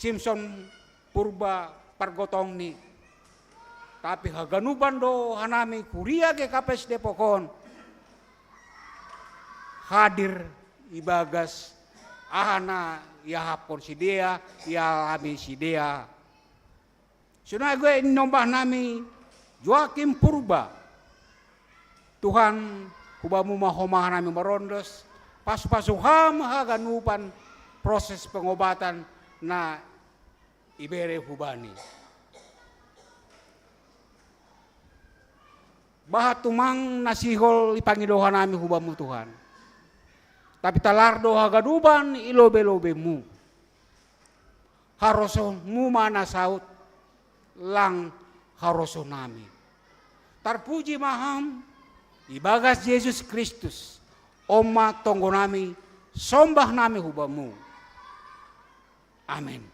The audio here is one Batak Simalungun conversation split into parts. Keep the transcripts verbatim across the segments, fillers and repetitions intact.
Simpson Purba pargotongni. Tapi haganupan do hanami kuria G K P S Depok on hadir ibagas aha na iahapkon sidea, ialami sidea. Sonai gue ninombah nami Joakim Purba. Tuhan, hubamu ma homa hanami marondos, pasu-pasu ham haganupan proses pengobatan na ibere hubani. Bahat tumang na sihol ipangido hanami hubamu Tuhan. Tapi talar do haganupan i lobei-lobeimu. Harosuhmu ma na saut, lang harosuh nami. Tarpuji ma ham, ibagas Jesus Kristus, on ma tonggo nami, sombah nami hubamu. Amen.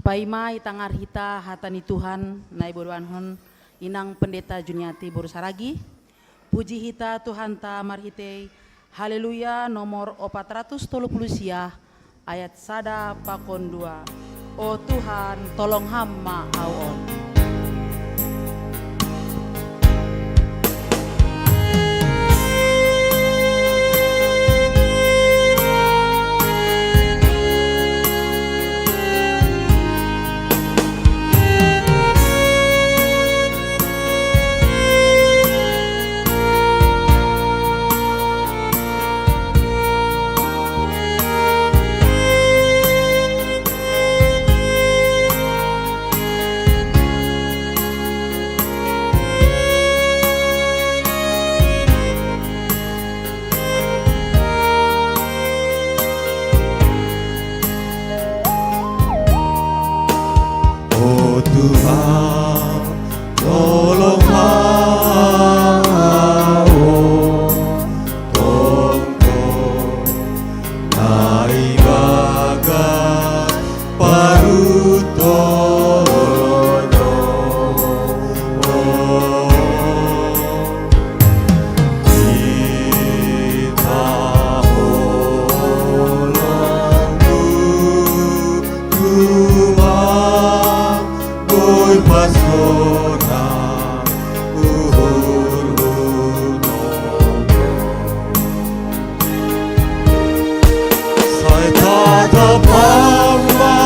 Paima itangar hita hata ni Tuhan na ibotohon inang Pendeta Juniati boru Saragi. Puji hita Tuhanta marhitei Haleluya nomor opat ratus tolu puluh sia, ayat sada pakon dua. O Tuhan, tolong ham ma au on. O Tuhan, tolong au, tonggo na ibagas parutolonon. Hita holong tu Tuhan, boi pasona uhur utoto. Sai tatap Ham ma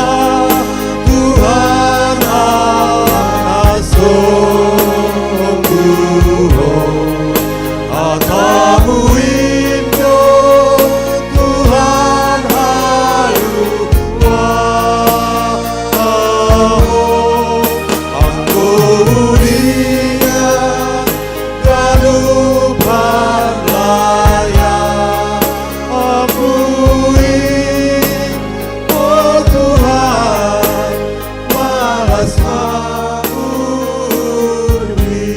Tuhan anak sungguh. Hata-Mu indo Tuhan haluaon. Anggo huria ganup hambayang Mu i, o Tuhan, malas ma uhurmi.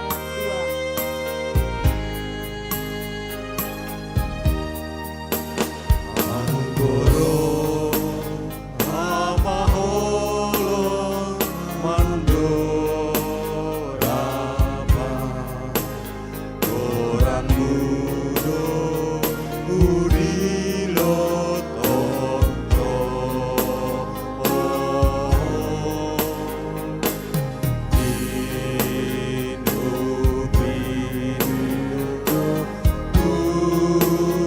Ayat dua. Anggoro Rama holong mandoraba, goranMu do udi lotongko. Pindo-pindo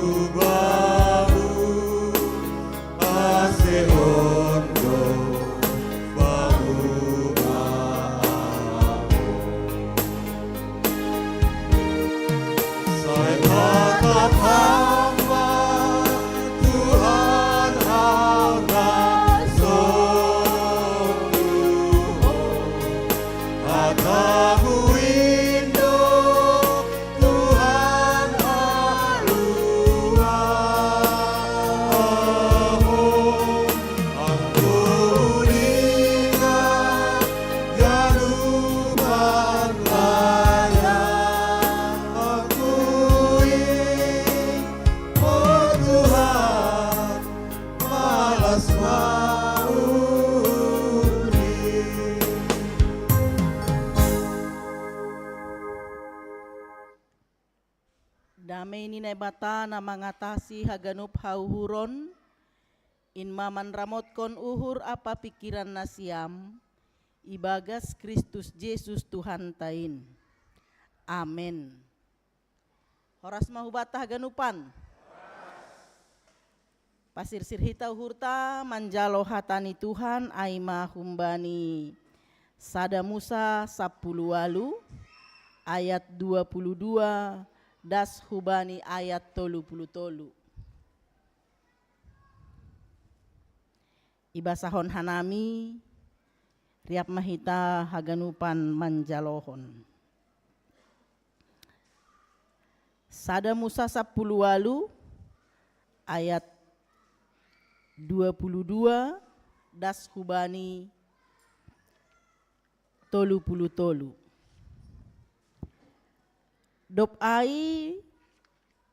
hubamu, ase on do bamu ahu. Sai tatap Ham ma Tuhan anak sungguh. Hata-Mu indo Tuhan haluaon. Damei ni Naibata na mangatasi haganup hauhuron, in ma manramotkon uhur ampa pingkiran nasiam, ibagas Kristus Jesus Tuhanta in. Amen. Horas ma hubanta haganupan. Pasirsir hita uhurta manjalo hata ni Tuhan, ai ma humbani sada Musa sampulu ualu ayat dua pulu dua das hubani ayat tolu pulu tolu. Ibasahon hanami, riap ma hita haganupan manjalohon. Sada Musa sampulu ualu ayat dua pulu dua das hubani tolu pulu tolu. Dob ai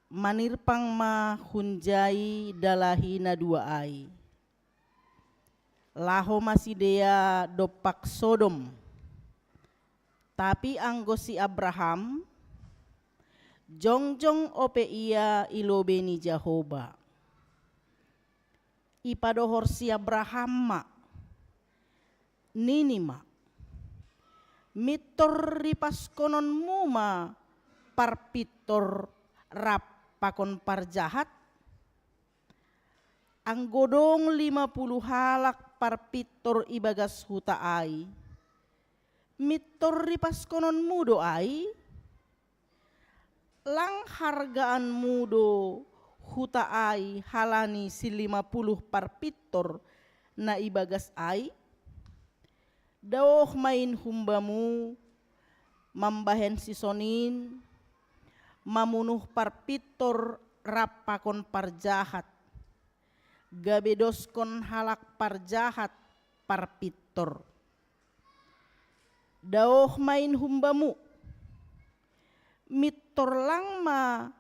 manirpang ma hunjai dalahi na dua ai. Laho ma sidea dompak Sodom. Tapi anggo si Abraham, jongjong ope ia i lobei ni Jahoba. Ipadohor si Abraham ma, nini ma, mintor ripaskononmu ma parpintor rap pakon parjahat? Anggo dong lima pulu halak parpintor ibagas huta ai, mintor ripaskononmu do ai? Lang hargaanmu do huta ai halani si lima pulu parpintor na ibagas ai? Daoh ma in humbamu, mambahen sisonin, mamunuh parpintor rap pakon parjahat, gabe doskon halak parjahat parpintor. Daoh ma in humbamu, mintor lang ma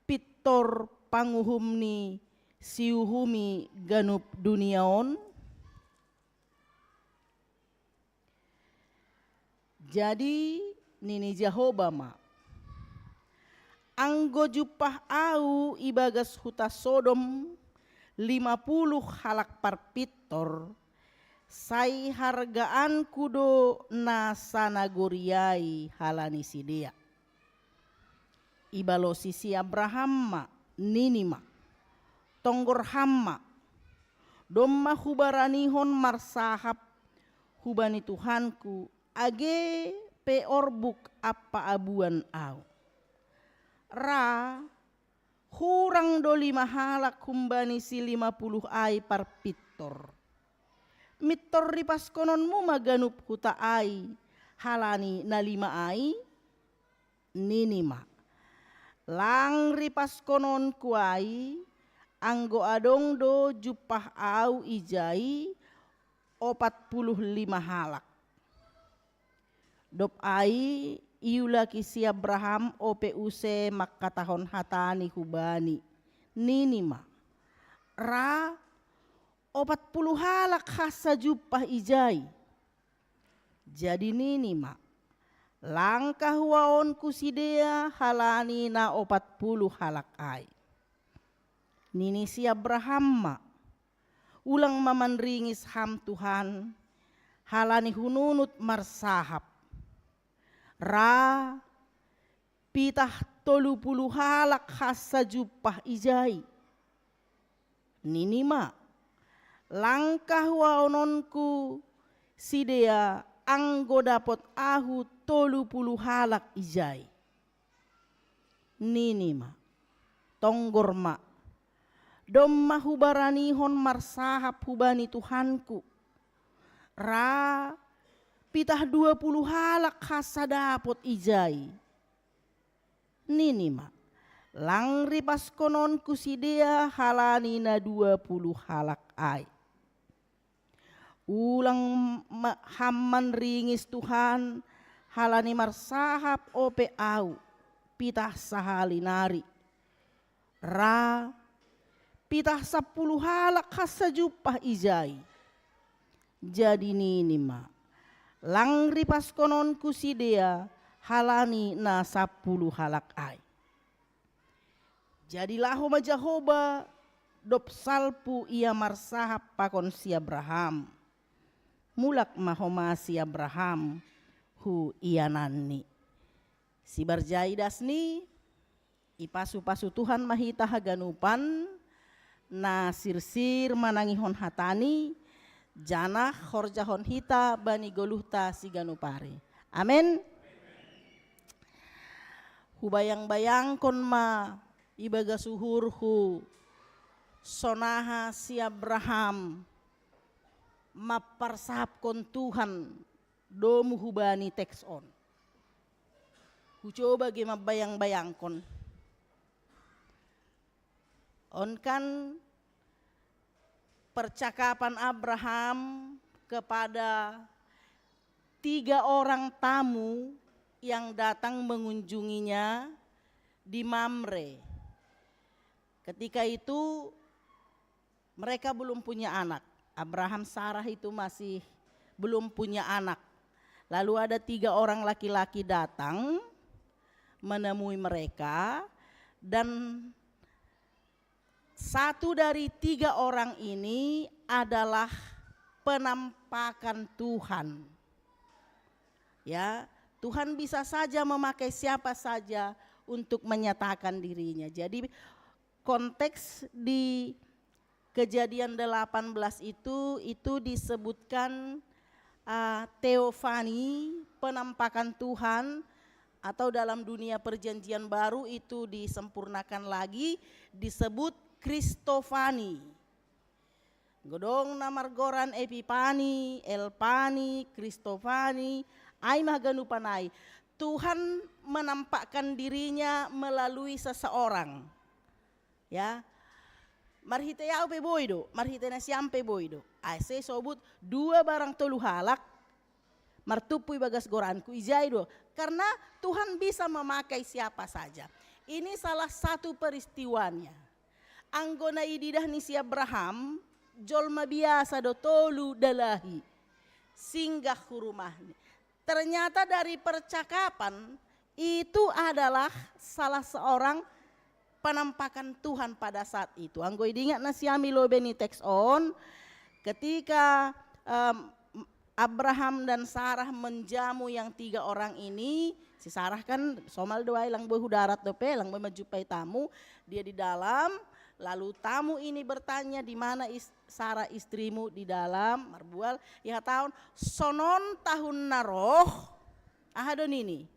pintor panguhum ni siuhumi ganup dunia on? Jadi nini Jahoba ma, anggo jumpah ahu ibagas huta Sodom lima pulu halak parpintor, sai hargaanku do na sanagori ai halani sidea. Ibalosi si Abraham ma, nini ma, tonggor ham ma, domma hubaranihon marsahap hubani Tuhanku, age pe orbuk ampa abuan ahu. Ra, hurang do lima halak humbani si lima pulu ai parpintor. Mintor ripaskononmu ma ganup huta ai halani na lima ai? Nini ma, lang ripaskononku ai, anggo adong do jumpah ahu ijai opat pulu lima halak. Dob ai iulaki si Abraham ope use mangkatahon hata ni hubani, nini ma, ra opat pulu halak hansa jumpah ijai. Jadi nini ma, lang kahuaonku sidea halani na opat pulu halak ai. Nini si Abraham ma, ulang ma manringis ham Tuhan, halani hununut marsahap. Ra pitah tolu pulu halak hansa jumpah ijai. Nini ma, lang kahuaononku sidea anggo dapot ahu tolu pulu halak ijai. Nini ma, tonggor ma, domma hubaranihon marsahap hubani Tuhanku. Ra pitah dua pulu halak hansa dapot ijai. Nini ma, lang ripaskononku sidea halani na dua pulu halak ai. Ulang ma-, ham manringis Tuhan, halani marsahap ope ahu, pitah sahali nari. Ra Itah sapuluh halak hassa jumpah ijai. Jadi nini ma, lang ripaskononku sidea halani na sapuluh halak ai. Jadi laho ma Jahowa dob salpu ia marsahap pakon si Abraham. Mulak ma homa si Abraham hu iananni. Sibarjai dasni, ipasu-pasu Tuhan ma hita haganupan, na sirsir manangihon hatani, janah horjahon hita bani goluhta siganup ari. Amen. Hubayang-bayangkon ma ibagas uhurhu, sonaha si Abraham mamparsahapkon Tuhan domu hubani teks on. Hucoba ge mambayang-bayangkon. On kan percakapan Abraham kepada tiga orang tamu yang datang mengunjunginya di Mamre. Ketika itu mereka belum punya anak. Abraham, Sarah itu masih belum punya anak. Lalu ada tiga orang laki-laki datang menemui mereka, dan satu dari tiga orang ini adalah penampakan Tuhan. Ya, Tuhan bisa saja memakai siapa saja untuk menyatakan dirinya. Jadi konteks di Kejadian delapan belas itu, itu disebutkan, uh, teofani, penampakan Tuhan, atau dalam dunia perjanjian baru itu disempurnakan lagi, disebut kristofani. Godong na margoran epipani, elpani, kristofani, ai ma haganupan ai. Tuhan menampakkan dirinya melalui seseorang. Ya. Marhitei au pe boi do, marhitei nasiam pe boi do. Ase sobut dua barang tolu halak martumpu ibagas goranku, ijai do. Karena Tuhan bisa memakai siapa saja. Ini salah satu peristiwanya. Anggo na ididah ni si Abraham, jolma biasa do tolu dalahi singgah hu rumahni. Ternyata dari percakapan itu adalah salah seorang penampakan Tuhan pada saat itu. Anggo idingat nasiam i lobei ni teks on, ketika, em, Abraham dan Sarah menjamu yang tiga orang ini, si Sarah kan somal do ai, lang boi hu darat dope, lang boi manjumpai tamu, dia di dalam, lalu tamu ini bertanya, "Di mana is-, Sarah istrimu?" "Di dalam, marbual." Ihatahon, "Sonon tahun na roh." Aha do nini?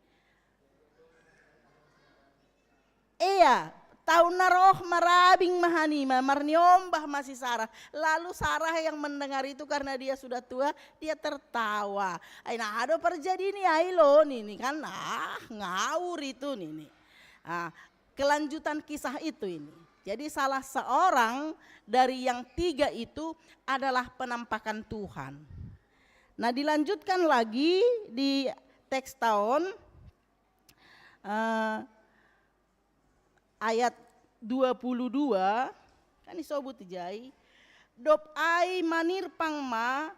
Ia, tahun na roh marabing ma hanima, marniombah ma si Sarah. Lalu Sarah yang mendengar itu, karena dia sudah tua, dia tertawa. "Ai na aha do parjadi ni ai lo," nini kan, "Ah, ngawur itu," nini. Ah, kelanjutan kisah itu ini. Jadi salah seorang dari yang tiga itu adalah penampakan Tuhan. Nah, dilanjutkan lagi di teks ta on, eh, ayat dua puluh dua, kan isobut ijai, "Dob ai manirpang ma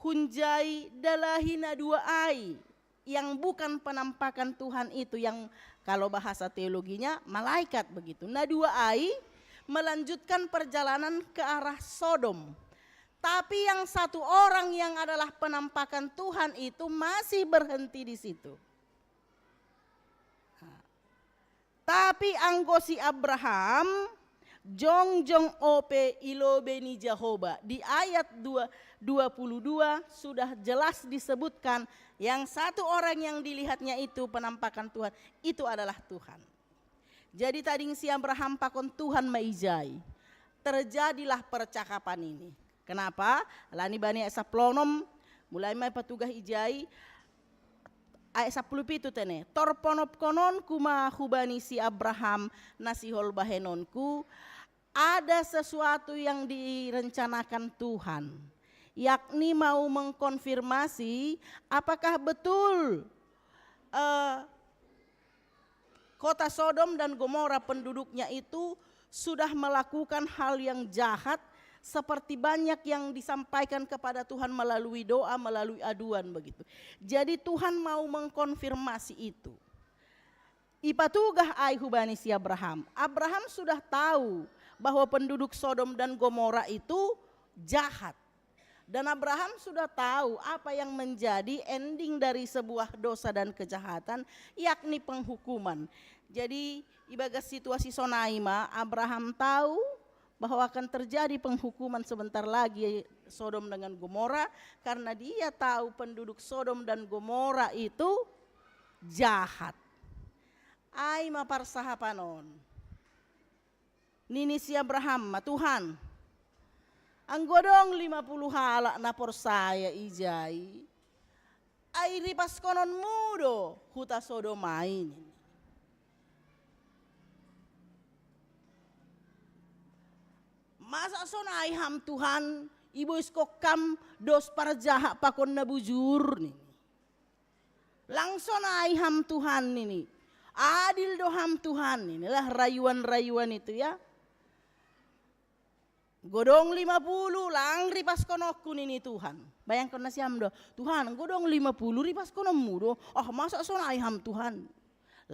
hunjai dalahi na dua ai," yang bukan penampakan Tuhan itu, yang kalau bahasa teologinya malaikat begitu. Na dua ai melanjutkan perjalanan ke arah Sodom. Tapi yang satu orang yang adalah penampakan Tuhan itu masih berhenti di situ. Tapi anggo si Abraham jongjong ope i lobei ni Jahowa. Di ayat dua, dua puluh dua sudah jelas disebutkan, yang satu orang yang dilihatnya itu penampakan Tuhan, itu adalah Tuhan. Jadi tading si Abraham pakon Tuhan ma ijai. Terjadilah percakapan ini. Kenapa? Alani bani ayat sapuluh onom, mulai ma ipatugah ijai, ayat sapuluh pitu tene, "Torponopkononku ma hubani si Abraham na sihol bahenonku, ada sesuatu yang direncanakan Tuhan, yakni mau mengkonfirmasi apakah betul, eh, kota Sodom dan Gomora penduduknya itu sudah melakukan hal yang jahat, seperti banyak yang disampaikan kepada Tuhan melalui doa, melalui aduan begitu. Jadi Tuhan mau mengkonfirmasi itu. Ipatugah ai hu bani si Abraham. Abraham sudah tahu bahwa penduduk Sodom dan Gomora itu jahat. Dan Abraham sudah tahu apa yang menjadi ending dari sebuah dosa dan kejahatan, yakni penghukuman. Jadi, ibagas situasi sonai ma, Abraham tahu bahwa akan terjadi penghukuman sebentar lagi Sodom dengan Gomora, karena dia tahu penduduk Sodom dan Gomora itu jahat. Ai ma parsahapan on. Nini si Abraham ma, Tuhan, anggo dong lima puluh halak na porsaya ijai, ai ripaskononmu do huta Sodom ai, nini. Masa sonai ham Tuhan, iboiskon ham dos parjahat pakon na bujur, nini. Lang sonai ham Tuhan, nini. Adil do ham Tuhan, nini. Lah rayuan-rayuan itu ya. Godong lima puluh, lang ripaskononku, nini Tuhan. Bayangkon nasiam do, Tuhan, godong lima puluh ripaskononmu do. Ah, masa sonai ham Tuhan.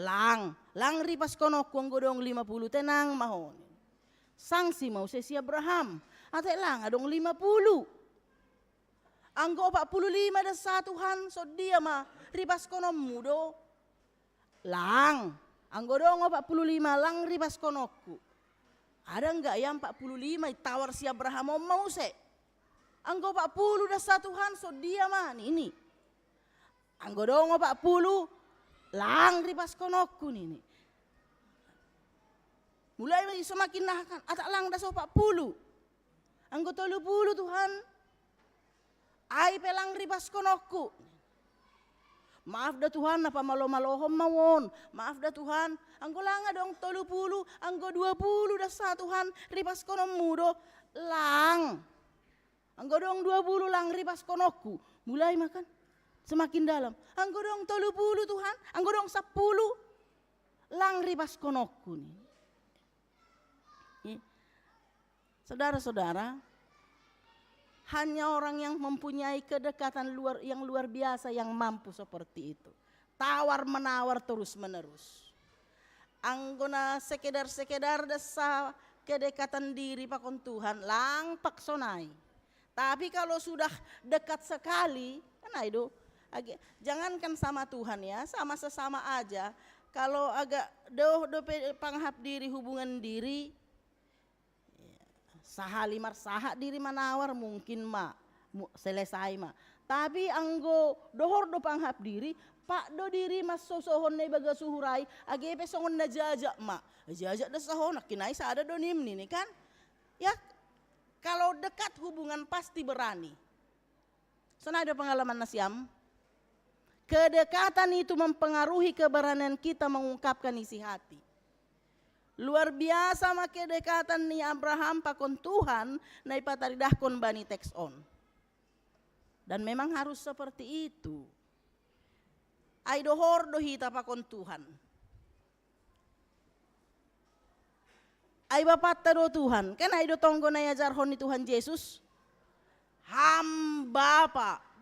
Lang, lang ripaskononku anggo dong lima puluh, tenang ma ho. Sangsi ma use si Abraham. Ate lang adong lima puluh. Anggo opat puluh lima dasa Tuhan, sondia ma ripaskononmu do. Lang, anggo dong opat puluh lima lang ripaskononku. Ada nggak ya empat puluh lima, itawar si Abraham on ma use. Anggo opat puluh dasa Tuhan, sondia ma, nini. Anggo dong opat puluh, lang ripaskononku, nini. Mulai ma i semakin nahakan, atak lang dasa opat puluh. Anggo tolu puluh Tuhan, ai pe lang ripaskononku. Maaf da Tuhan, na pamalo-malohon ma on. Maaf da Tuhan, anggo lang adong tolu puluh, anggo dua puluh dasa Tuhan, ripaskononmu do, lang. Anggo dong dua puluh lang ripaskononku. Mulai ma kan semakin dalam. Anggo dong tolu puluh Tuhan, anggo dong sappuluh lang ripaskononku, nini. Saudara-saudara, hanya orang yang mempunyai kedekatan luar, yang luar biasa yang mampu seperti itu. Tawar-menawar terus-menerus. Anggo na sekedar-sekedar dasa kedekatan diri pakon Tuhan, lang paksonai. Tapi kalau sudah dekat sekali, kan ai do. Age-, jangankan sama Tuhan ya, sama sesama aja. Kalau agak doh dope panghap diri, hubungan diri, sahali marsahat diri manawar mungkin ma, mu-, selesai ma. Tapi anggo dohor do panghap diri, pak do diri mansosohon na ibagas uhur ai, age pe songon na jajak ma. Jajak dasa ho, nangkin ai sada do nim, nini kan. Ya, kalau dekat hubungan pasti berani. Sonai do pengalaman nasiam. Kedekatan itu mempengaruhi keberanian kita mengungkapkan isi hati. Luar biasa ma kedekatan ni Abraham pakon Tuhan na ipataridahkon bani teks on. Dan memang harus seperti itu. Ai dohor do hita pakon Tuhan. Ai Bapanta do Tuhan, kan ai do tonggo na iajarhon ni Tuhan Jesus. Ham Bapa.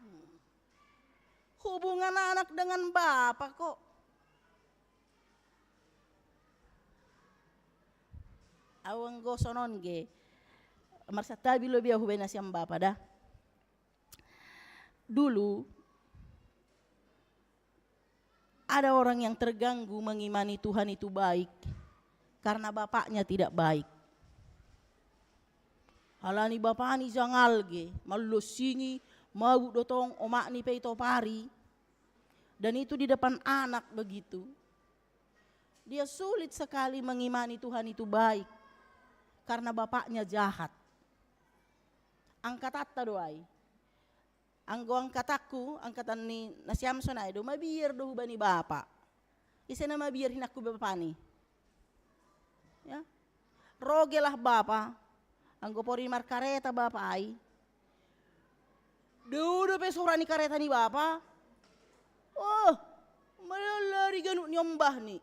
Hubungan anak dengan Bapa kok. Au anggo sonon ge, marsantabi lobi au hubaen nasiam Bapa da. Dulu ada orang yang terganggu mengimani Tuhan itu baik karena bapaknya tidak baik. Halani bapani jangal ge, mallossingi, mabuk do tong, omakni pe itopari. Dan itu di depan anak begitu. Dia sulit sekali mengimani Tuhan itu baik karena bapaknya jahat. Angkatanta do ai. Anggo angkatanku, angkatan ni nasiam sonai do, mabiar do hubani bapa. Ise na mabiar hinangku bapani. Ya. Rogelah bapa, anggo pori markareta bapa ai. Dao dope sora ni kareta ni bapa. Oh, malari ganuk ni ombahni.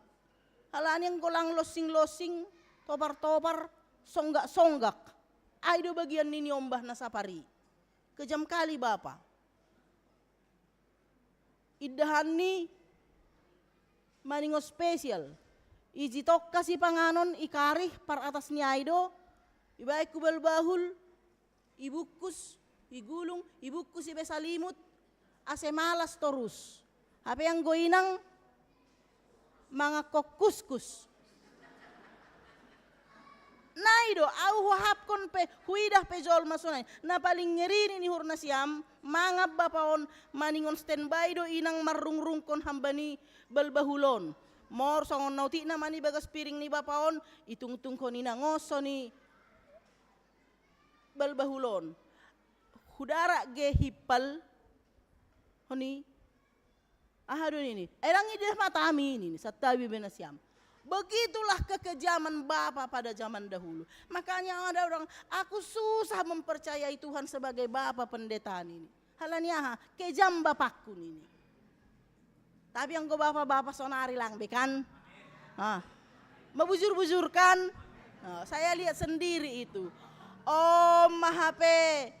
Halani anggo lang lossing-lossing, Topar-topar, songgak-songgak. Ai do bagian nini ombah na sapari. Kejam kali bapa. Indahanni maningon spesial. Iji tongka sipanganon i karih par atas ni ai do, ibaen hu balbahul, ibungkus, igulung, ibungkus ibaen salimut, ase malas torus. Hape anggo inang mangan kuskus. Nai do, au huahapkon pe, huidah pe jolma sonai. Na paling ngeri ni uhur nasiam, mangan bapa on, maningon standby do inang marrungrungkon hamba ni balbahul on. Mor songon na utikna ma i bagas piring ni bapa on, itungtungkon inang on songon i balbahul on. Hudarak ge himpal, honi, aha do nini? Ai ndang idah matami nini, santabi be nasiam. Begitulah kekejaman bapa pada zaman dahulu. Makanya ada orang, "Aku susah mempercayai Tuhan sebagai bapa pendeta," nini. Halani aha? Kejam bapakku nini. Tapi anggo bapa-bapa sonari lang be kan? Ah. Mabujur-bujur kan? Ah, saya lihat sendiri itu. Oh, maha pe.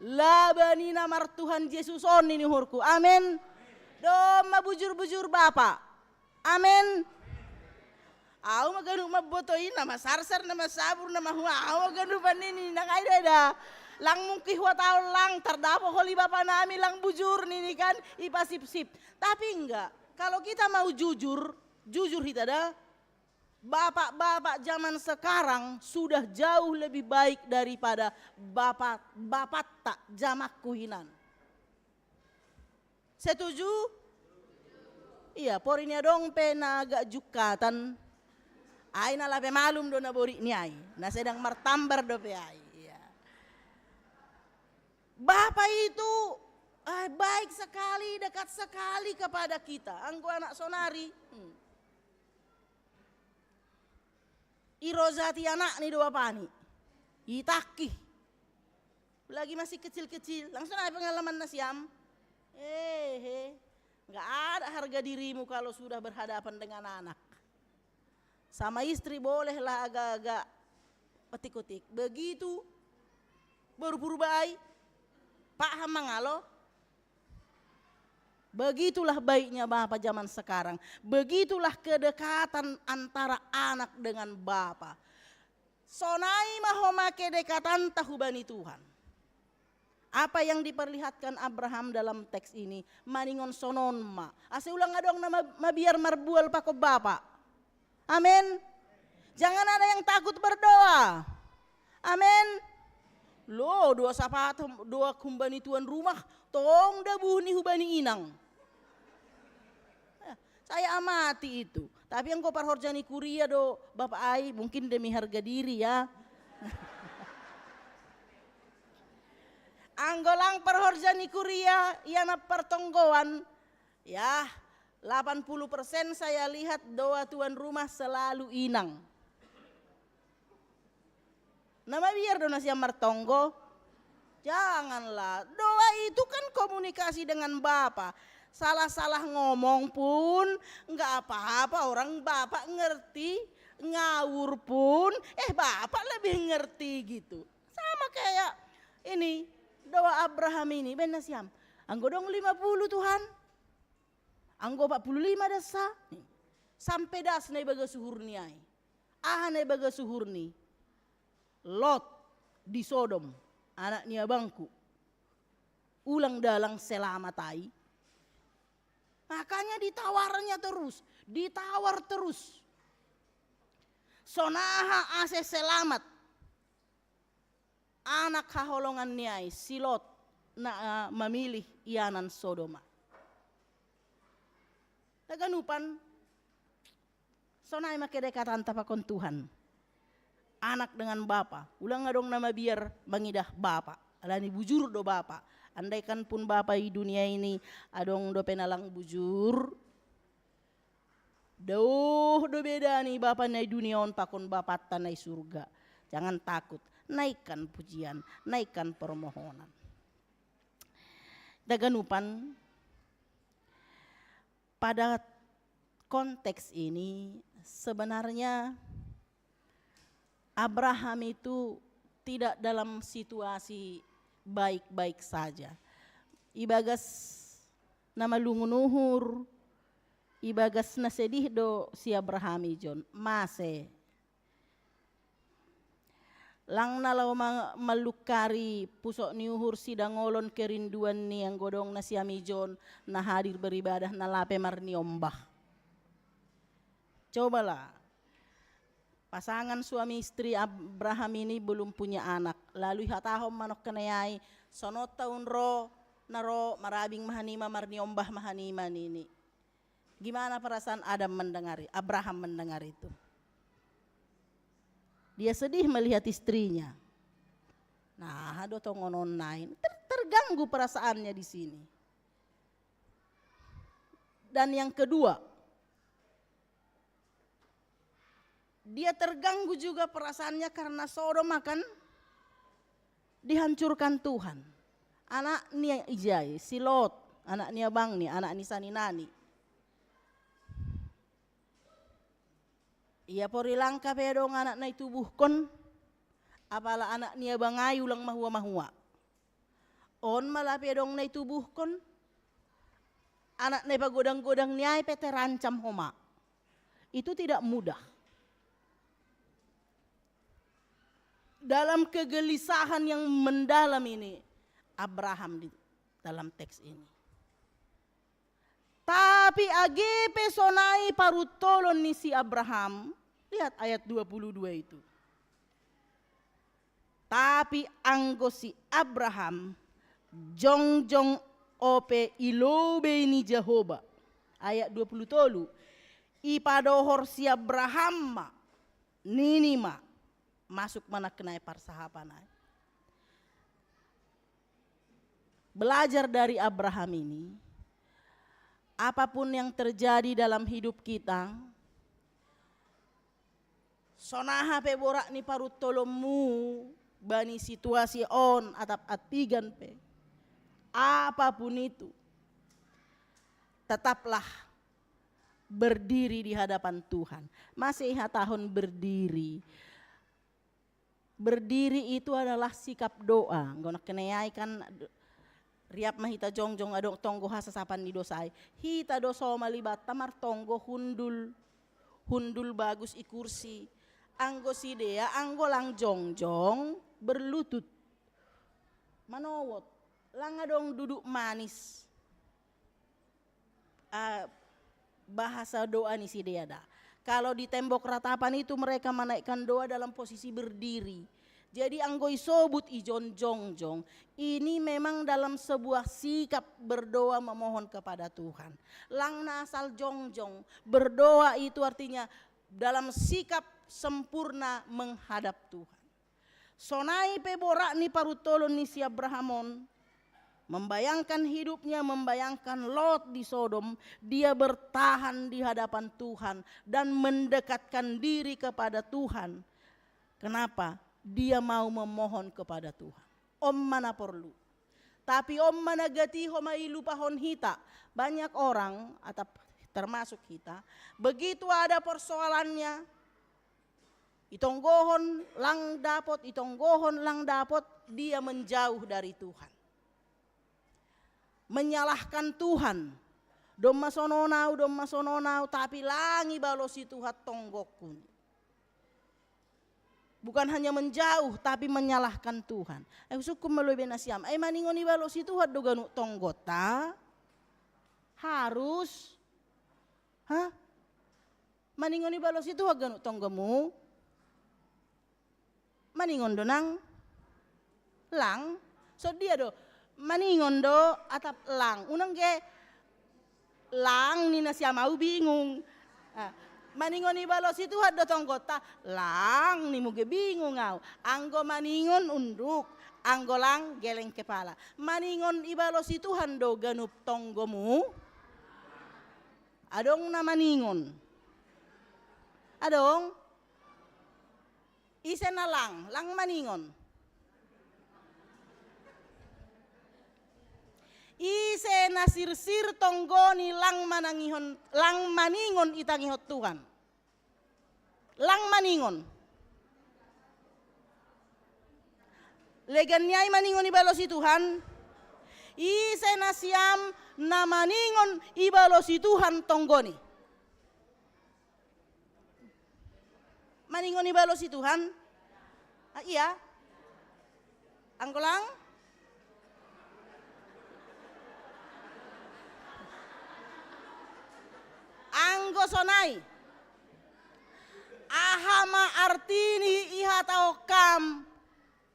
Laba ni na martuhan Jesus on nini uhurku. Amin. Domma bujur-bujur bapa. Amin. Au ma ganup mamboto i, na masarsar, na masabur, na mahua, au ma ganup nini, nang ai da. Lang mungkin huataon lang, tardapot holi bapa nami lang bujur nini kan, ipasipsip. Tapi enggak, kalau kita mau jujur, jujur hita da, bapak-bapak zaman sekarang sudah jauh lebih baik daripada bapak-bapak tak jamakku hinan. Setuju? Iya, porini adong pe na agak jukatan. Ai na lape malum do na borik ni ai. Na sedang martambar dope ai. Iya. Bapa itu, ah, baik sekali, dekat sekali kepada kita. Anggo anak sonari. Hmm. Irojati anakni do bapani. Itangki. Lagi masih kecil-kecil. Langsung ada pengalaman nasiam. Eh, eh. Nggak ada harga dirimu kalau sudah berhadapan dengan anak. Sama istri bolehlah agak-agak otik-otik. Begitu baru purba ai, paham mangalo. Begitulah baiknya bapa zaman sekarang. Begitulah kedekatan antara anak dengan bapa. Sonai ma ho ma kedekatanta hubani Tuhan. Apa yang diperlihatkan Abraham dalam teks ini, maningon sonon ma. Ase ulang adong na ma-, mabiar marbual pakon bapa. Amin. Jangan ada yang takut berdoa. Amin. Lo, doa sapaat, doa humbani tuan rumah, tong da buhuni hubani inang. Eh, saya amati itu. Tapi anggo parhorja ni kuria do, Bapak ai, mungkin demi harga diri ya. Anggo lang parhorja ni kuria, ia na partonggoan, ya, delapan puluh persen saya lihat doa tuan rumah selalu inang. Na mabiar do nasiam martonggo? Janganlah. Doa itu kan komunikasi dengan Bapa. Salah-salah ngomong pun nggak apa-apa, orang Bapak ngerti. Ngawur pun, eh, Bapak lebih ngerti gitu. Sama kayak ini, doa Abraham ini, baen nasiam. Anggo dong lima puluh Tuhan, anggo empat puluh lima dasa, sampe das na ibagas uhurni ai. Aha na ibagas uhurni? Lot di Sodom, anak ni abangku. Ulang dalang selamat ai. Makanya ditawarnya terus, ditawar terus. Sonaha ase selamat anak haholongan ni ai, si Lot na, eh, mamilih ianan Sodoma. Taganupan, sonai ma kedekatanta pakon Tuhan. Anak dengan bapa, ulang adong na mabiar mangidah bapa. Alani bujur do bapa. Andaikan pun bapa i dunia ini adong dope na lang bujur, daoh do beda ni bapa na i dunia on pakon bapanta na i surga. Jangan takut, naikkan pujian, naikkan permohonan. Taganupan, pada konteks ini sebenarnya Abraham itu tidak dalam situasi baik-baik saja. Ibagas na malungun uhur, ibagas na sedih do si Abraham ijon, mase. Lang na laho ma-, mallungkari pusok ni uhur sidangolon kerinduan ni anggo dong nasiam ijon na hadir beribadah na lape marniombah. Cobalah, pasangan suami istri Abraham ini belum punya anak, lalu ihatahon ma nongkenai ai, sononta unro, na ro, marabing ma hanima, marniombah ma hanima nini. Gimana perasaan Adam mendengar, Abraham mendengar itu? Dia sedih melihat istrinya. Nah, do tongonon nain. Ter-, terganggu perasaannya di sini. Dan yang kedua, dia terganggu juga perasaannya karena Sodom akan dihancurkan Tuhan. Anak ni ijai, si Lot, anak ni abang ni, anak ni saninani. Ia pori langka pe dong anak na itubuhkon, apala anak ni abang ai ulang mahua-mahua. On ma lape dong na itubuhkon, anak na ipagodang-godang ni ai pe terancam homa. Itu tidak mudah. Dalam kegelisahan yang mendalam ini, Abraham di dalam teks ini. Tapi age pe sonai paruntolon ni si Abraham, lihat ayat dua puluh dua itu. Tapi anggo si Abraham jongjong ope i lobei ni Jahowa. Ayat dua puluh tolu. Ipadohor si Abraham ma, nini ma, masuk ma nangkin ai parsahapan ai. Belajar dari Abraham ini, apapun yang terjadi dalam hidup kita, sonaha pe borat ni paruntolonmu bani situasi on atap antigan pe, apapun itu, tetaplah berdiri di hadapan Tuhan. Mase ihatahon berdiri. Berdiri itu adalah sikap doa. Anggo nangkin ai kan, riap ma hita jongjong adong tonggo hasasapan ni dosa ai. Hita do somal Ibanta martonggo hundul, hundul bagus i kursi. Anggo sidea, anggo lang jongjong, berlutut. Manowot, lang adong duduk manis. Ah, bahasa doa ni sidea da. Kalau di tembok ratapan itu mereka menaikkan doa dalam posisi berdiri. Jadi anggo isobut ijon jongjong, ini memang dalam sebuah sikap berdoa memohon kepada Tuhan. Lang na asal jongjong, berdoa itu artinya dalam sikap sempurna menghadap Tuhan. Sonai pe borat ni paruntolon ni si Abraham on, membayangkan hidupnya, membayangkan Lot di Sodom, dia bertahan di hadapan Tuhan dan mendekatkan diri kepada Tuhan. Kenapa? Dia mau memohon kepada Tuhan. On ma na porlu. Tapi on ma na gati homa ilupahon hita. Banyak orang, atap-, termasuk kita, begitu ada persoalannya, itonggohon lang dapot, itonggohon lang dapot, dia menjauh dari Tuhan. Menyalahkan Tuhan. Domma sonon au, domma sonon au, tapi lang ibalosi Tuhan tonggokku. Bukan hanya menjauh, tapi menyalahkan Tuhan. Ai husungkun ma lobei nasiam. Ai maningon ibalosi Tuhan do ganup tonggonta? Harus. Hah? Maningon ibalosi Tuhan ganup tonggomu? Maningon do nang? Lang? Songon dia do? Maningon do atap lang? Unang ge lang ni nasiam, au bingung. Ah, maningon ibalosi Tuhan do tonggonta? Lang ni muge bingung au. Anggo maningon unduk, anggo lang geleng kepala. Maningon ibalosi Tuhan do ganup tonggomu? Adong na maningon? Adong? Ise na lang, lang maningon? Ise na sirsir tonggo ni lang manangihon, lang maningon itangihon Tuhan? Lang maningon. Legan ni ai maningon ibalosi Tuhan. Ise nasiam na maningon ibalosi Tuhan tonggoni? Maningon ibalosi Tuhan? Ah, iya. Anggo lang? Anggo sonai, aha ma artini ihatahon kam?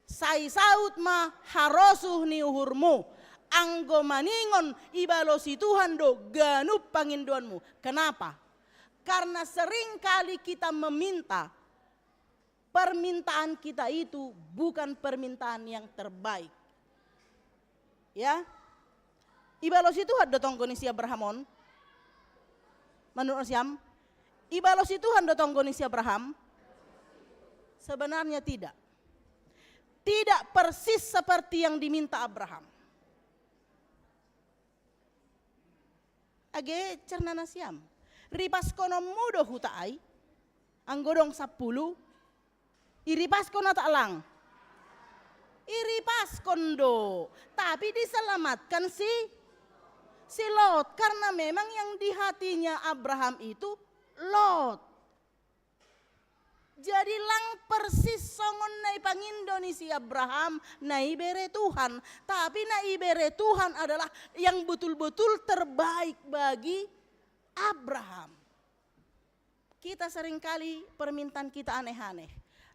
Sai saut ma harosuh ni uhurmu, anggo maningon ibalosi Tuhan do ganup pangindoanmu. Kenapa? Karena seringkali kita meminta, permintaan kita itu bukan permintaan yang terbaik. Ya. Ibalosi Tuhan do tonggo ni si Abraham on? Menurut siam, ibalosi Tuhan do tonggo ni si Abraham? Sebenarnya tidak. Tidak persis seperti yang diminta Abraham. Age cerna nasiam, ripaskononmu do huta ai? Anggo dong sampulu, iripaskon atau lang? Iripaskon do. Tapi diselamatkan si si Lot, karena memang yang di hatinya Abraham itu Lot. Jadi lang persis songon na ipangindo ni si Abraham na ibere Tuhan. Tapi na ibere Tuhan adalah yang betul-betul terbaik bagi Abraham. Kita seringkali permintaan kita aneh-aneh.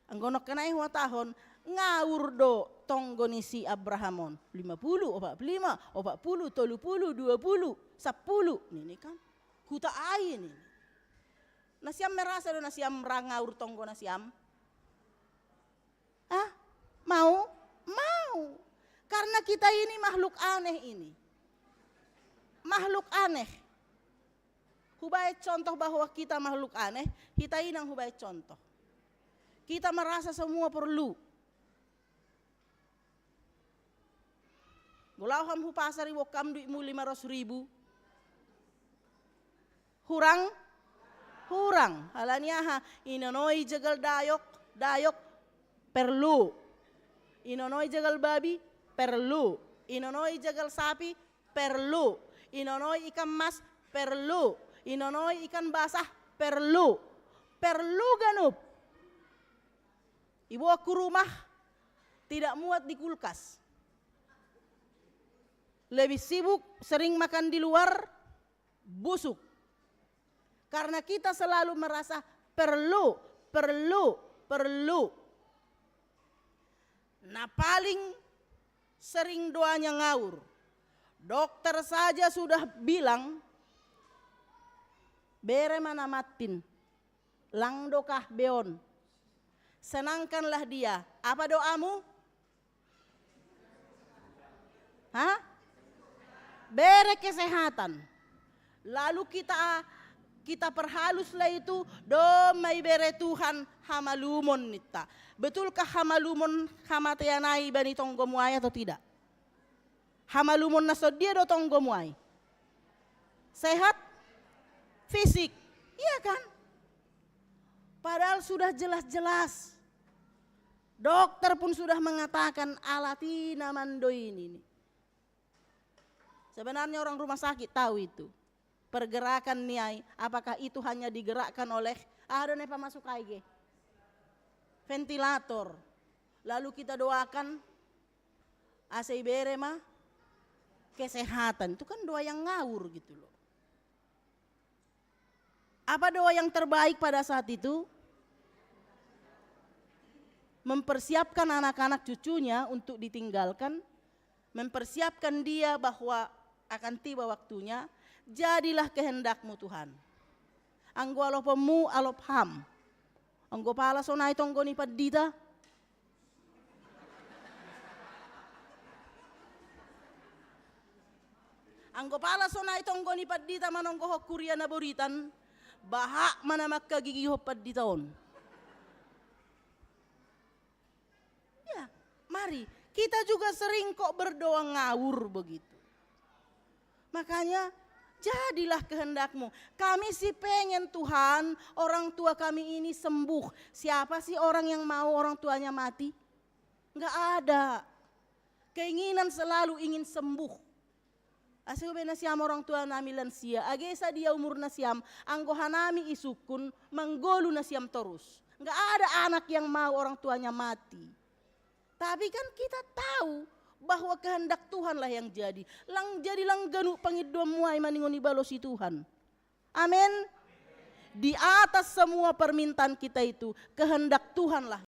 Anggo nongkenai huhatahon, ngawur do tonggo ni si Abraham on. Lima puluh, opat puluh lima, opat puluh, tolu puluh, dua puluh, sampulu. Nini kan? Huta ai nini. Nasiam merasa do nasiam ra ngawur tonggo nasiam? Ah, mau? Mau. Karena kita ini makhluk aneh ini. Makhluk aneh. Hubaen contoh bahwa kita makhluk aneh, kita inang hubaen contoh. Kita merasa semua perlu. Molo ham hu pasar iboan ham duitmu lima ratus ribu. Hurang? Hurang. Halani aha? Inonoi jegal dayok, dayok perlu. Inonoi jegal babi perlu. Inonoi jegal sapi perlu. Inonoi ikan mas perlu. Inonoi ikan basah perlu. Perlu ganup. Iboan ku rumah, tidak muat di kulkas. Lebih sibuk sering makan di luar, busuk. Karena kita selalu merasa perlu, perlu, perlu. Nah, paling sering doanya ngawur. Dokter saja sudah bilang, bere ma na mattin, lang do kah beon. Senangkanlah dia. Apa doamu? Hah? Bere kesehatan. Lalu kita kita perhaluslah itu, domma ibere Tuhan hamalumon ninta. Betulkah hamalumon hamatean ai bani tonggomu ai atau tidak? Hamalumon na sondia do tonggomu ai? Sehat fisik, iya kan? Padahal sudah jelas-jelas dokter pun sudah mengatakan alat i na mandoi nini. Sebenarnya orang rumah sakit tahu itu. Pergerakan ni ai, apakah itu hanya digerakkan oleh, ah, ada nepa masuk ai ge, ventilator. Lalu kita doakan, asa ibere ma kesehatan. Itu kan doa yang ngawur gitu loh. Apa doa yang terbaik pada saat itu? Mempersiapkan anak-anak cucunya untuk ditinggalkan, mempersiapkan dia bahwa akan tiba waktunya, jadilah kehendakmu Tuhan. Anggo aloponmu alop ham. Anggo pala sonai tonggo ni pandita. Anggo pala sonai tonggo ni pandita manonggohon huria na boritan, bahat ma na mangkagigihon pandita on. Ya, mari, kita juga sering kok berdoa ngawur begitu. Makanya, jadilah kehendakmu. Kami sih pengen, Tuhan, orang tua kami ini sembuh. Siapa sih orang yang mau orang tuanya mati? Nggak ada. Keinginan selalu ingin sembuh. Asa be na siam orang tua nami lansia, age sadia umur na siam, anggo hanami isungkun, manggolu na siam torus. Nggak ada anak yang mau orang tuanya mati. Tapi kan kita tahu bahwa kehendak Tuhanlah yang jadi. Lang jadi lang ganup pangidoanmu ai maningon ibalosi Tuhan. Amin. Di atas semua permintaan kita itu, kehendak Tuhanlah